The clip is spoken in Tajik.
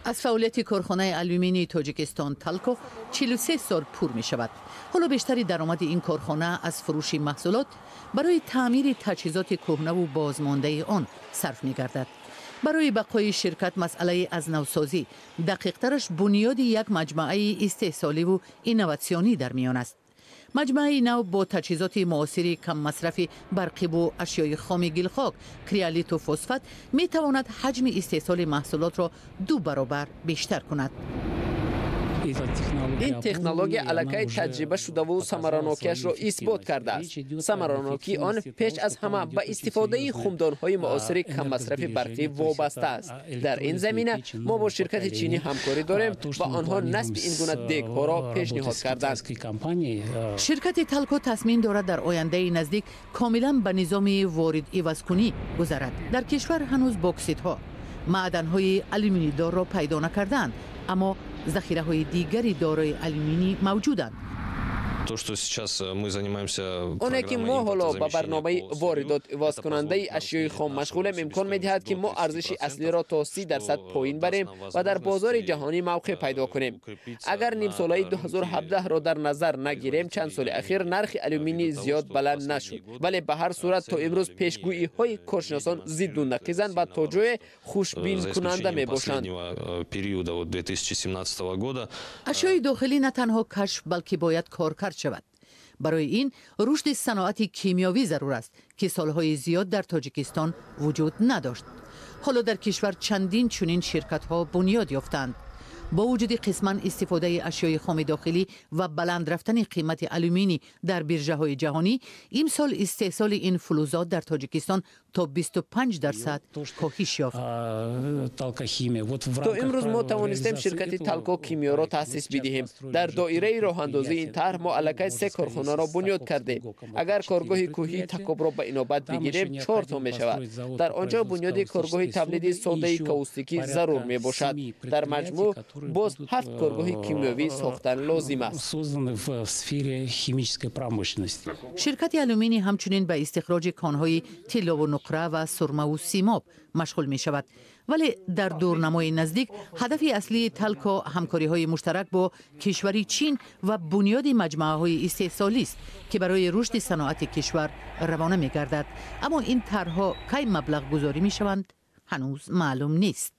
Аз фаъолияти корхонаи алюминии Тоҷикистон Талко 43 сол пур мешавад. Ҳоло бештари даромади ин корхона аз фурӯши маҳсулот барои таъмири таҷҳизоти кӯҳнаву бозмондаи он сарф мегардад. Барои бақои ширкат масъалаи аз навсозӣ, дақиқтараш бунёди як маҷмӯаи истеҳсоливу инноватсионӣ дар миён аст. Маҷмӯаи нав бо таҷҳизоти муосири каммасрафи барқиву ашёи хоми гилхок, криолиту фосфат метавонад ҳаҷми истеҳсоли маҳсулотро ду баробар бештар кунад. Ин технология аллакай таҷриба шудаву самаранокиашро исбот кардааст. Самаранокии он пеш аз ҳама ба истифодаи хумдонҳои муосири каммасрафи барқӣ вобаста аст. Дар ин замина мо бо ширкати чинӣ ҳамкорӣ дорем ва онҳо насби ин гуна дегҳоро пешниҳод карданд. Ширкати Талко тасмим дорад дар ояндаи наздик комилан ба низоми ворид-ивазкунӣ гузарад. Дар кишвар ҳанӯз бокситҳо, маъданҳои алюминидорро пайдо накардаанд, аммо захираҳои дигари дорои алюминӣ мавҷуданд. То, что сейчас мы занимаемся. Оне ки мо ҳоло ба барномаи воридот ивазкунандаи ашёи хом машғулем, имкон медиҳад, ки мо арзиши аслиро то 30% поин барем ва дар бозори ҷаҳонӣ мавқеъ пайдо кунем. Агар нимсолаи 2017-ро дар назар нагирем, чанд соли ахир нархи алюминий зиёд баланд нашуд, вале ба ҳар сурат то имрӯз пешгӯиҳои коршиносон зидду нақизанд ва то ҷое хушбинкунанда мебошанд. Периода 2017 года. Ашёи дохилӣ на танҳо кашф, балки бояд коркард шавад. Барои ин рушди саноати кимиёвӣ зарур аст, ки солҳои зиёд дар Тоҷикистон вуҷуд надошт. Ҳоло дар кишвар чандин чунин ширкатҳо бунёд ёфтаанд. Бо вуҷуди қисман истифодаи ашёи хоми дохилӣ ва баланд рафтани қимати алюминий дар биржаҳои ҷаҳонӣ, имсол истеҳсоли ин фулузот дар Тоҷикистон то 25% коҳиш ёфт. То имрӯз мо тавонистем ширкати Талко Кимиёро таъсис бидиҳем. Дар доираи роҳандозии ин тарҳ мо аллакай се корхонаро бунёд кардем. Агар коргоҳи кӯҳии Такобро ба инобат бигирем, чорто мешавад. Дар он ҷо бунёди коргоҳи тавлиди содаи каустикӣ зарур мебошад. Дар маҷмӯъ боз ҳафт коргоҳи кимиёвӣ сохтан лозим аст. Ширкати алюминий ҳамчунин ба истихроҷи конҳои тиллову нуқра ва сурмаву симоб машғул мешавад, вале дар дурнамои наздик ҳадафи аслии Талко ҳамкориҳои муштарак бо кишвари Чин ва бунёди маҷмӯаҳои истеҳсолист, ки барои рушди саноати кишвар равона мегардад. Аммо ин тарҳҳо кай маблағгузорӣ мешаванд, ҳанӯз маълум нест.